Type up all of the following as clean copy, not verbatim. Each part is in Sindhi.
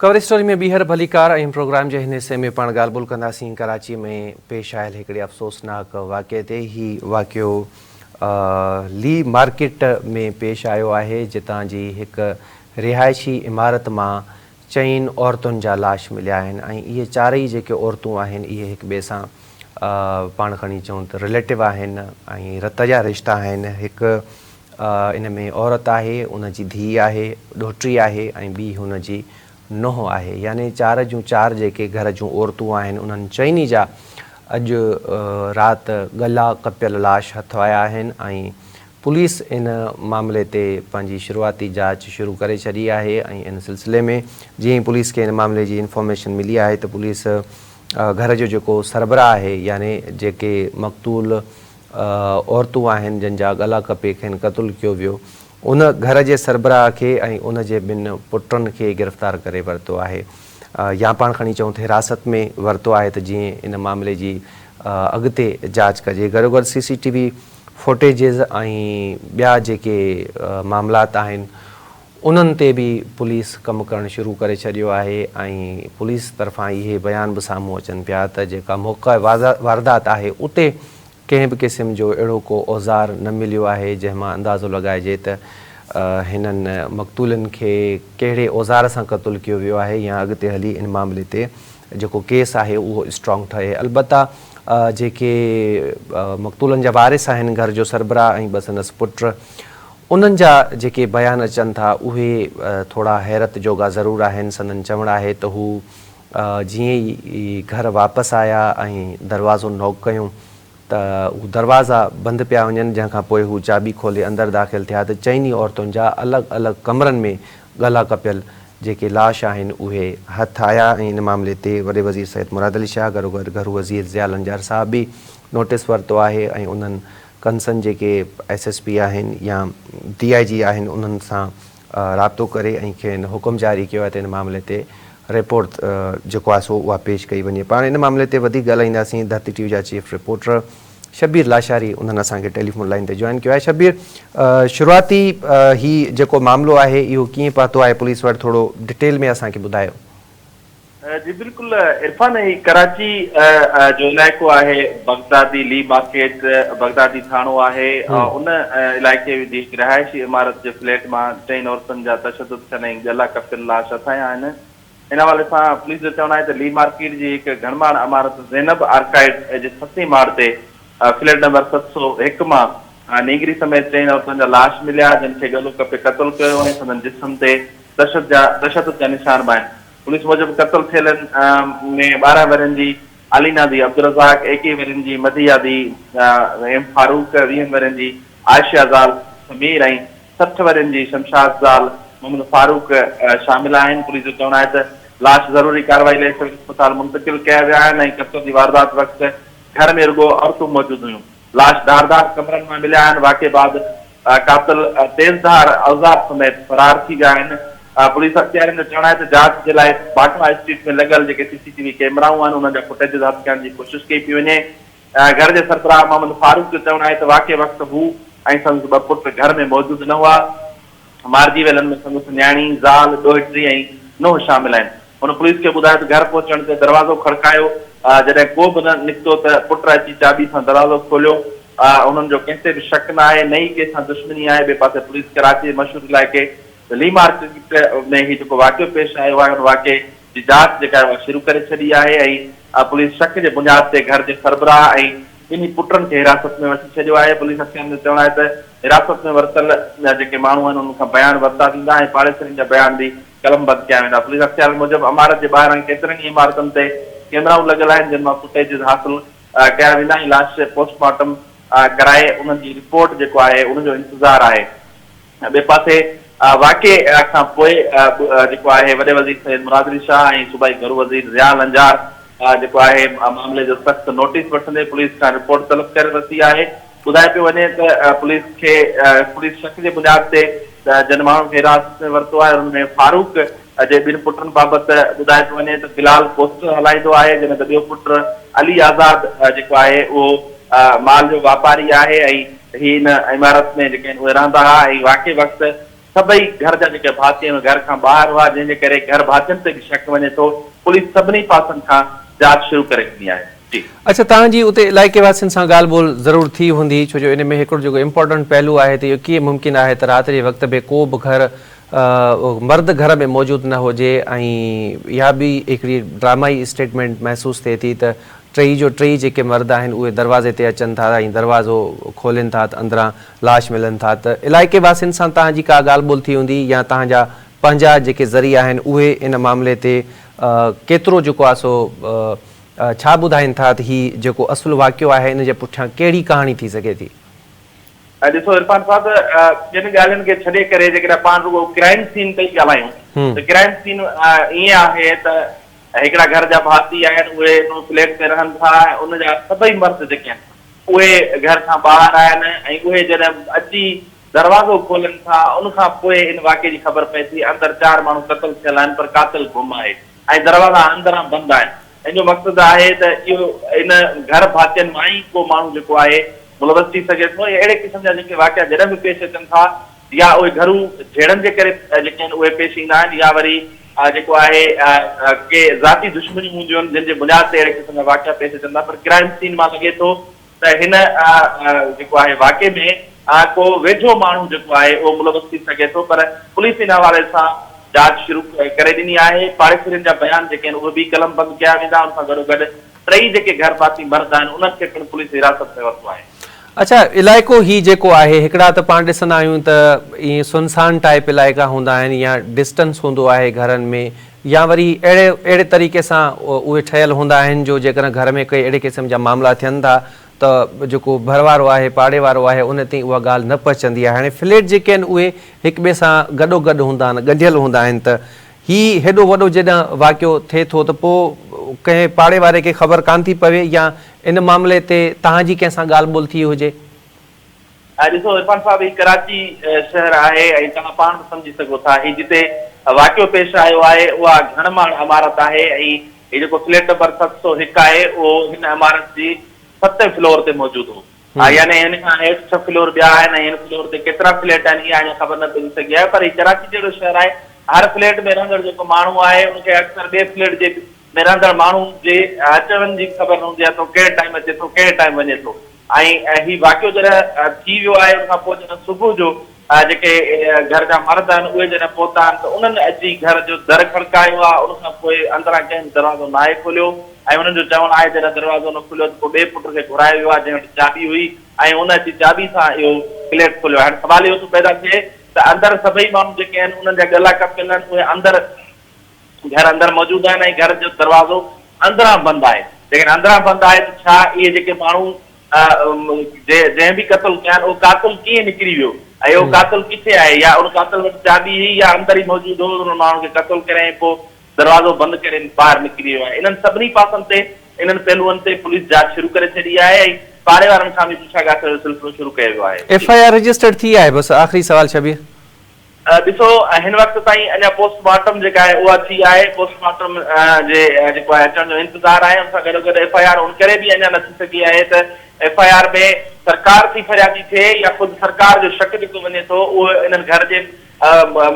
ڪور اسٽوري ۾ ٻيهر ڀليڪار ۽ پروگرام جي هن حصي ۾ پاڻ ڳالهه ٻولهه ڪنداسين ڪراچي ۾ پيش آيل هڪڙي افسوسناڪ واقعي تي. هي واقعو لي مارڪيٽ ۾ پيش آيو آهي جتان جي هڪ رهائشي عمارت مان چئن عورتن جا لاش مليا آهن ۽ اهي چارئي جيڪي عورتون آهن اهي هڪ ٻئي سان پاڻ کڻي چئون ته رليٽو آهن ۽ رت جا رشتا آهن. هڪ ان ۾ عورت آهي، ان جي ڌيء آهي، ڏوهٽي آهي ۽ ٻي هن جي نونهن آهي. يعني چار جون چار جيڪي گهر جون عورتون آهن انهن چئني جا اڄ رات ڳلا ڪپيل لاش هٿ آيا آهن ۽ پوليس ان معاملي تي پنهنجي شروعاتي جاچ شروع ڪري ڇڏي آهي ۽ ان سلسلي ۾ جيئن ئي پوليس کي ان معاملي جي انفارميشن ملي آهي ته پوليس گهر جو جيڪو سربراهه آهي يعني جيڪي مقتول عورتون آهن جن جا ڳلا ڪپي کين قتل ڪيو ويو ان گهر جي سربراهه کي ۽ ان جي ٻن پٽن کي گرفتار ڪري ورتو آهي يا پاڻ کڻي چئون ته حراست ۾ ورتو آهي ته جيئن ان معاملي جي اڳتي جاچ ڪجي گڏوگڏ سي سي ٽي وي فوٽيجز ۽ ٻيا جيڪي معاملات آهن انهن تي به پوليس ڪم ڪرڻ شروع ڪري ڇڏيو آهي ۽ پوليس طرفان اهي بيان به سامهون اچن پيا ته جيڪا موقع واردات آهي اتي ڪنهن به قسم جو اهڙو ڪو اوزار نه مليو آهي جنهن مان اندازو لڳائجي ته هنن مقتولن کي ڪهڙي اوزار سان قتل ڪيو ويو آهي يا اڳتي هلي ان معاملي تي جيڪو ڪيس آهي اهو اسٽرانگ ٺهي البته جيڪي مقتولن جا وارث آهن گهر جو سربراهه ۽ ٻه سندس پٽ انهن جا جيڪي بيان اچن ٿا اهي ٿورا حيرت جوڳا ضرور آهن. سندن چوڻ آهي ته هو جيئن ئي گهر واپس آيا ۽ دروازو نوڪ ڪيون ته هو دروازا بند پيا وڃن جنهن کان پوء هو چاٻي کولي اندر داخل ٿيا ته چئني عورتن جا الڳ الڳ ڪمرن ۾ ڳلا ڪپيل جيڪي لاش آهن اهي هٿ آيا ۽ ان معاملي تي وڏي وزير سيد مراد علي شاهه گڏوگڏ گهرو وزير ضياء لنجار صاحب به نوٽيس ورتو آهي ۽ انهن ڪنسن جيڪي ايس ايس پي آهن يا ڊي I جي آهن انهن سان رابطو ڪري ۽ کين حڪم جاري ڪيو آهي ته ان معاملي تي رپورٽ جيڪو آهي سو اها پيش ڪئي وڃي پاڻ ان معاملي تي وڌيڪ ڳالهائينداسين ڌرتي ٽي وي جا چيف رپورٽر شبير لاشاري انهن اسان کي ٽيليفون لائين تي جوائن ڪيو آهي شبير شروعاتي هي جيڪو معاملو آهي اهو ڪيئن پهتو آهي پوليس وٽ ٿورو ڊٽيل ۾ اسان کي ٻڌايو. جي بلڪل عرفان هي ڪراچي جو علائقو آهي بغدادي لي مارڪيٽ بغدادي ٿاڻو آهي ان علائقي جي هڪ رهائشي عمارت جي فليٽ مان چئن عورتن جا تشدد ٿيل ۽ ڳلا ڪپيل لاش هٿ آيا آهن ان حوالي سان پوليس جو چوڻ آهي ته لي مارڪيٽ جي هڪ گهڻماڙ عمارت زينب آرڪائيڊ جي ستين ماڙ تي فليٽ نمبر 701 مان نينگري سميت چئن عورتن جا لاش مليا جن کي ڳلو ڪپي قتل ڪيو ۽ سندن جسم تي تشدد جا نشان به آهن. پوليس موجب قتل ٿيلن ۾ 12 ورهين جي علينا ڌي عبدالرزاق، 21 ورهين جي مديحه ڌي ايم فاروق، 20 ورهين جي عائشه زال سمير ۽ 60 ورهين جي شمشاد زال محمد فاروق شامل آهن. پوليس جو چوڻ آهي ته لاش ضروري ڪارروائي لاء سول اسپتال منتقل ڪيا ويا آهن ۽ قتل جي واردات وقت گهر ۾ رڳو عورتون موجود هيون. لاش ڌار ڌار ڪمرن مان مليا آهن، واقعي بعد قاتل تيز ڌار اوزار سميت فرار ٿي ويا آهن، پوليس اختيارين جو چوڻ آهي ته جاچ جي لاء باٽوا اسٽريٽ ۾ لڳل جيڪي سي سي ٽي وي ڪئميرائون آهن انهن جا فوٽيجز هٿ ڪرڻ جي ڪوشش ڪئي پئي وڃي، گهر جي سربراهه محمد فاروق جو چوڻ آهي ته واقعي وقت هو ۽ سندس ٻه پٽ گهر ۾ موجود نه هئا. مارجي ويلن ۾ سندس نياڻي، زال، ڏوهٽي ۽ نونهن شامل آهن. هن پوليس کي ٻڌايو ته گهر پهچڻ تي دروازو کڙڪايو، جڏهن ڪو به نه نڪتو ته پٽ اچي چاٻي سان دروازو کوليو. هنن جو ڪنهن تي به شڪ نه آهي، نه ئي ڪنهن سان دشمني آهي. ٻئي پاسي پوليس ڪراچي جي مشهور علائقي لي مارڪيٽ ۾ هي جيڪو واقعو پيش آيو آهي، ان واقعي جي جاچ جيڪا آهي اها شروع ڪري ڇڏي آهي ۽ پوليس شڪ جي بنياد تي گهر جي سربراهه ۽ ٻنهي پٽن کي حراست ۾ وٺي ڇڏيو آهي. پوليس اختيارين جو چوڻ آهي ته حراست ۾ ورتل جيڪي ماڻهو آهن انهن کان بيان ورتا ويندا ۽ پاڙيسرين جا بيان به قلمبند ڪيا ويندا. پوليس اختيارين موجب عمارت جي ٻاهران ڪيترين ئي عمارتن تي ڪيمرائون لڳل آهن جن مان فوٽيجز حاصل ڪيا ويندا ۽ لاش پوسٽ مارٽم ڪرائي انهن جي رپورٽ جيڪو آهي ان جو انتظار آهي. ٻئي پاسي واقعي کان پوء جيڪو آهي وڏي وزير سيد مراد علي شاهه ۽ صوبائي گهرو وزير ضياء لنجار جيڪو آهي معاملي جو سخت نوٽيس وٺندي پوليس کان رپورٽ طلب ڪري ورتي آهي. ٻڌايو پيو وڃي ته پوليس کي پوليس شڪ جي بنياد تي جن ماڻهن کي حراست ۾ ورتو آهي انهن ۾ فاروق جي ٻن پٽن بابت ٻڌايو پيو وڃي ته بلال پوسٽر هلائيندو آهي جڏهن ته ٻيو پٽ علي آزاد جيڪو آهي اهو مال جو واپاري آهي ۽ هي ان عمارت ۾ جيڪي آهن اهي رهندا ها ۽ واقعي وقت سڀئي گهر جا جيڪي ڀاتي آهن اهي گهر کان ٻاهر هئا، جنهن جي ڪري گهر ڀاتين تي به شڪ وڃي ٿو، پوليس سڀني پاسن کان جاچ شروع ڪري ڏني آهي. جي. اڇا توهان جي اتي علائقي واسين سان ڳالهه ٻولهه ضرور ٿي هوندي ڇو جو ان ۾ هڪڙو جيڪو امپارٽنٽ پهلو آهي ته اهو ڪيئن ممڪن آهي ته رات جي وقت به ڪو به گهر مرد گهر ۾ موجود نه هجي ۽ اها به هڪڙي ڊرامائي اسٽيٽمينٽ محسوس ٿئي ٿي ته ٽئي جو ٽئي جيڪي مرد آهن اهي دروازي تي اچن ٿا ۽ دروازو کولين ٿا ته اندران لاش ملن ٿا ته علائقي واسين سان توهان جي ڪا ڳالهه ٻولهه ٿي هوندي يا توهان جا پنهنجا جيڪي ذريعا آهن اهي ان معاملي تي ڪيترو جيڪو آهي سو ڇا ٻڌائين ٿا ته هي جيڪو اصل واقعو آهي ان جي پٺيان ڪهڙي ڪهاڻي ٿي سگهي ٿي؟ ڏسو عرفان صاحب ٻين ڳالهين کي ڇڏي ڪري جيڪڏهن پاڻ رڳو ڪرائيم سين تي ئي ڳالهايون ته ڪرائيم سين ائين آهي ته هڪڙا گهر جا ڀاتي آهن اهي ان فليٽ ۾ رهن ٿا ۽ ان جا سڀئي مرد جيڪي آهن اهي گهر کان ٻاهر آهن ۽ اهي جڏهن اچي دروازو کولن ٿا ان کان پوء ان واقعي جي خبر پئي ٿي اندر چار ماڻهو قتل ٿيل آهن پر قاتل گم آهي ۽ دروازا اندران بند آهن ان جو مقصد آهي ته اهو ان گهر ڀاتين مان ئي ڪو ماڻهو جيڪو آهي ملوث ٿي سگهي ٿو ۽ اهڙي قسم جا جيڪي واقعا جڏهن به پيش اچن ٿا يا اهي گهرو جهيڙن جي ڪري جيڪي آهن اهي پيش ايندا آهن يا وري جيڪو آهي ڪي ذاتي دشمنيون هونديون آهن جن جي بنياد تي اهڙي قسم جا واقعا پيش اچن ٿا پر ڪرائم سين مان لڳي ٿو ته هن جيڪو آهي واقعي ۾ ڪو ويجهو ماڻهو جيڪو آهي اهو ملوث ٿي سگهي ٿو پر پوليس ان حوالي سان جاچ شروع ڪري ڏني آهي پاڙيسرين جا بيان جيڪي آهن اهي به قلم بند ڪيا ويندا ان سان گڏوگڏ ٽئي جيڪي گهر ڀاتي مرد آهن انهن کي پڻ پوليس حراست ۾ ورتو آهي. اڇا علائقو هي جيڪو آهي هڪڙا ته پاڻ ڏسندا آهيون ته ائين سنسان ٽائيپ علائقا هوندا آهن يا ڊسٽنس هوندو آهي گهرن ۾ يا وري اهڙي اهڙي طريقي سان اهي ٺهيل هوندا آهن جو جيڪڏهن گهر ۾ ڪي اهڙي قسم جا معاملا ٿين ٿا ته جيڪو ڀر وارو آهي پاڙي وارو آهي ان تائين اها ڳالهه نه پهچندي آهي هاڻي فليٽ جيڪي آهن اهي هڪ ٻئي سان گڏو گڏ هوندا آهن ڳنڍيل هوندا آهن ته هي هيڏو وڏو جڏهن واقعو ٿئي ٿو ته پوء ڪنهن پاڙي واري کي خبر ڪانه ٿي پوي يا ان معاملي تي توهان جي ڪنهن سان ڳالهه ٻولهه ٿي هجي؟ ڏسو عرفان صاحب هي ڪراچي شهر آهي ۽ توهان پاڻ به سمجهي سگهو ٿا هي جتي واقعو پيش آيو آهي اها گهڻ ماڙ عمارت آهي ۽ هي جيڪو فليٽ نمبر 701 آهي اهو هن عمارت جي ستين فلور تي موجود هو يعني هن کان هيٺ ڇهه فلور ٻيا آهن ۽ هن فلور تي ڪيترا فليٽ آهن اها اڃا خبر نه پئجي سگهي آهي پر هي ڪراچي جهڙو شهر آهي هر فليٽ ۾ رهندڙ جيڪو ماڻهو آهي ان کي اڪثر ٻئي فليٽ جي ۾ رهندڙ ماڻهو جي اچ وڃ جي به خبر نه هوندي آهي ته هو ڪهڙي ٽائيم اچي ٿو ڪهڙي ٽائيم وڃي ٿو ۽ هي واقعو جڏهن ٿي ويو آهي ان کان پوء جڏهن صبح جو جيڪي گهر جا مرد آهن اهي جڏهن پهتا آهن ته انهن اچي گهر جو در کڙڪايو آهي ان کان پوء اندران ڪنهن به دروازو ناهي کوليو ۽ انهن جو چوڻ آهي جڏهن دروازو نه کليو ته پوء ٻئي پٽ کي گهرايو ويو آهي جنهن وٽ چاٻي هئي ۽ ان اچي چاٻي سان اهو فليٽ کوليو آهي هاڻي سوال اهو ٿو پيدا ٿئي ته اندر سڀئي ماڻهو جيڪي آهن انهن جا ڳلا ڪپيل آهن اهي اندر گهر اندر موجود آهن ۽ گهر جو دروازو اندران بند آهي. جيڪڏهن اندران بند آهي ته ڇا اهي جيڪي ماڻهو جنهن به قتل ڪيا آهن اهو قاتل ڪيئن نڪري ويو ۽ اهو قاتل ڪٿي آهي يا ان قاتل وٽ چاٻي هئي يا اندر ئي موجود هو انهن ماڻهن کي قتل ڪري ۽ پوء دروازو بند ڪري ٻاهر نڪري ويو آهي. انهن سڀني پاسن تي انهن پهلوئن تي پوليس جاچ شروع ڪري ڇڏي آهي ۽ پاڙي وارن کان به پڇا ڳاڇا جو سلسلو شروع ڪيو ويو آهي. ايف I R registered ٿي آهي بس آخري سوال شبير. ڏسو هن وقت تائين اڃا پوسٽ مارٽم جيڪا آهي اها ٿي آهي، پوسٽ مارٽم جي جيڪو آهي اچڻ جو انتظار آهي، ان سان گڏوگڏ ايف I R ان ڪري به اڃا نه ٿي سگهي آهي ته ايف I R ۾ سرڪار ٿي فريادي ٿئي يا خود سرڪار جو شڪ جيڪو وڃي ٿو اهو انهن گهر جي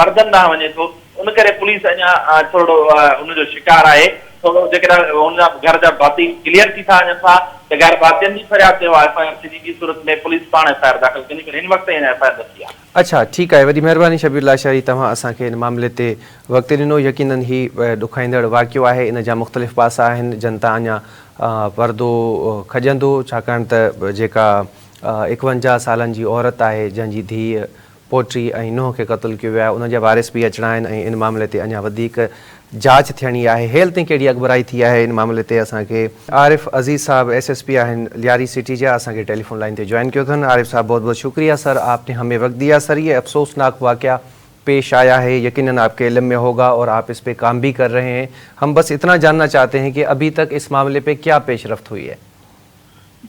مردن ڏانهن وڃي ٿو ان ڪري پوليس اڃا ٿورڙو ان جو شڪار آهي، ٿورو جيڪڏهن ان جا گهر جا ڀاتي ڪليئر ٿي ٿا وڃن ٿا ته گهر ڀاتين جي فرياد تي اها ايف I R ٿيندي، ٻي صورت ۾ پوليس پاڻ ايف I R داخل ڪندي پر هن وقت تائين اڃا ايف I R نه ٿي آهي. اڇا ٺيڪ آهي وڏي مهرباني شبير لاشاري توهان اسان کي ان معاملي تي وقت ڏنو يقينن هي ڏکائيندڙ واقعو آهي ان جا مختلف پاسا آهن جن تان اڃا پردو کڄندو ڇاڪاڻ ته جيڪا 51 سالن جي عورت آهي جنهن جي ڌيء پوٽي ۽ نونهن کي قتل ڪيو ويو آهي ان جا وارث به اچڻا آهن ۽ ان معاملي تي اڃا وڌيڪ جاچ ٿيڻي آهي هيل تائين ڪهڙي اڳڀرائي ٿي آهي ان معاملي تي اسان کي عارف عزيز صاحب ايس ايس پي آهن لياري سٽي جا اسان کي ٽيليفون لائن تي جوائن ڪيو اٿن عارف صاحب بهت بهت شڪريه سر آپ ني همي وقت ديا سر يه افسوسناڪ واقعه پيش آيا هي يقينن آپ ڪي علم ۾ هوگا اور آپ اس پي ڪام ڀي ڪر رهي هين هم بس اتنا جاننا چاهتي هين ڪي اڀي تڪ اس معاملي پي ڪيا پيش رفت هئي هي.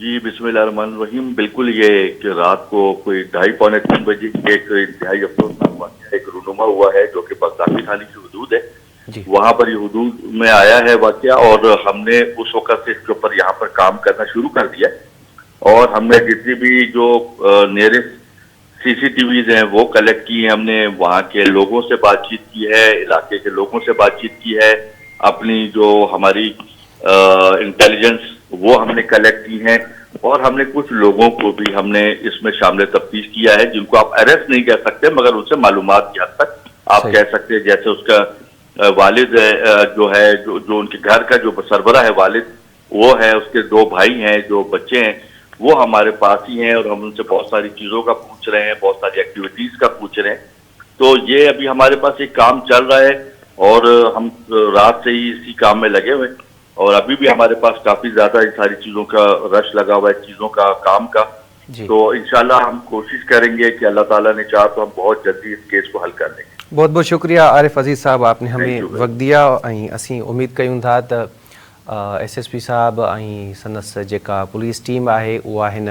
جي بسم الله الرحمٰن الرحيم بلڪل يه ايڪ رات ڪو ڪوئي ڍائي پونے تين بجي ايڪ انتهائي افسوسناڪ واقعه ايڪ رونما هوا هي جو ڪه بغدادي ٿاني ڪي حدود هي وهان پر يه حدود مين آيا هي واقعه اور هم ني اس وقت سي اس ڪي اوپر يهان پر ڪام ڪرنا شروع ڪر ديا هي اور هم ني جتني ڀي جو نيئرسٽ सीसीटीवीज हैं वो कलेक्ट की हैं हमने, वहाँ के लोगों से बातचीत की है, इलाके के लोगों से बातचीत की है, अपनी जो हमारी इंटेलिजेंस वो हमने कलेक्ट की है और हमने कुछ लोगों को भी हमने इसमें शामिल तफ्तीश किया है जिनको आप अरेस्ट नहीं कह सकते मगर उनसे मालूमात की हद तक आप कह सकते हैं। जैसे उसका वालिद जो है, जो उनके घर का जो सरबरा है वालिद वो है, उसके दो भाई हैं जो बच्चे हैं वो हमारे पास ही हैं और हम उनसे बहुत सारी चीज़ों का पूछ रहे हैं, बहुत सारी एक्टिविटीज़ का पूछ रहे हैं। तो ये अभी हमारे पास एक काम चल रहा है और हम रात से ही इसी काम में लगे हुए हैं और अभी भी हमारे पास काफ़ी ज़्यादा इन सारी चीज़ों का रश लगा हुआ है, चीज़ों का, काम का। तो इंशाल्लाह हम कोशिश करेंगे कि अल्लाह ताला ने चाहा तो हम बहुत जल्दी इस केस को हल कर लेंगे। बहुत बहुत शुक्रिया आरिफ अज़ीज़ साहब, आपने हमें वक़्त दिया ऐं असीं उम्मीद कयूं था त एस एस पी साहब ऐं संदसि जेका पुलिस टीम आहे उहा हिन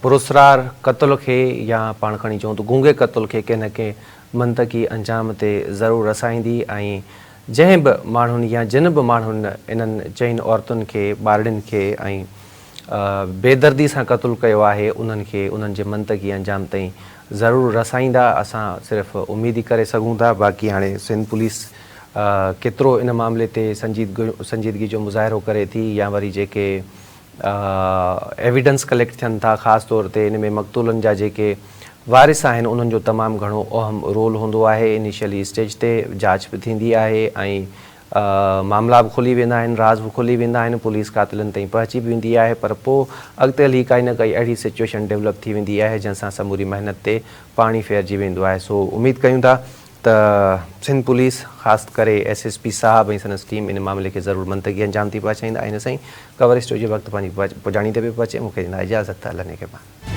पुरअसरार क़तल खे या पाण खणी चऊं त गूंगे क़तल खे कंहिं न कंहिं मंतकी अंजाम ते ज़रूर रसाईंदी ऐं जंहिं बि माण्हुनि या जिन बि माण्हुनि इन्हनि चइनि औरतुनि खे, ॿारड़ियुनि खे ऐं बेदर्दी सां क़तल कयो आहे उन्हनि खे उन्हनि जे मंतकी अंजाम ताईं ज़रूर रसाईंदा। असां सिर्फ़ उम्मीद ई करे सघूं था। बाक़ी हाणे सिंध पुलिस केतिरो इन मामले ते संजीदगी जो मुज़ाहिरो करे थी या वरी जेके एविडेंस कलेक्ट थियनि था, ख़ासि तौर ते इन में मक़तूलनि जा जेके वारिस आहिनि उन्हनि जो तमामु घणो अहम रोल हूंदो आहे। इनिशियली स्टेज ते जांच बि थींदी आहे ऐं मामला बि खुली वेंदा आहिनि, राज़ बि खुली वेंदा आहिनि, पुलिस क़ातिलनि ताईं पहुची बि वेंदी आहे, पर पोइ अॻिते हली काई न काई अहिड़ी सिचुएशन डेवलप थी वेंदी आहे जंहिंसां समूरी महिनत ते पाणी फेरजी वेंदो आहे। सो उम्मीद कयूं था त सिंध पुलिस ख़ासि करे एस एस पी साहब ऐं संदसि टीम इन मामले खे ज़रूर मंतकी अंजाम थी पहुचाईंदा। ऐं हिन सां ई कवर स्टोरी जो वक़्तु पंहिंजी पुॼाणी ते पियो पहुचे। मूंखे ॾींदा इजाज़त, अल्लाह निगहबान।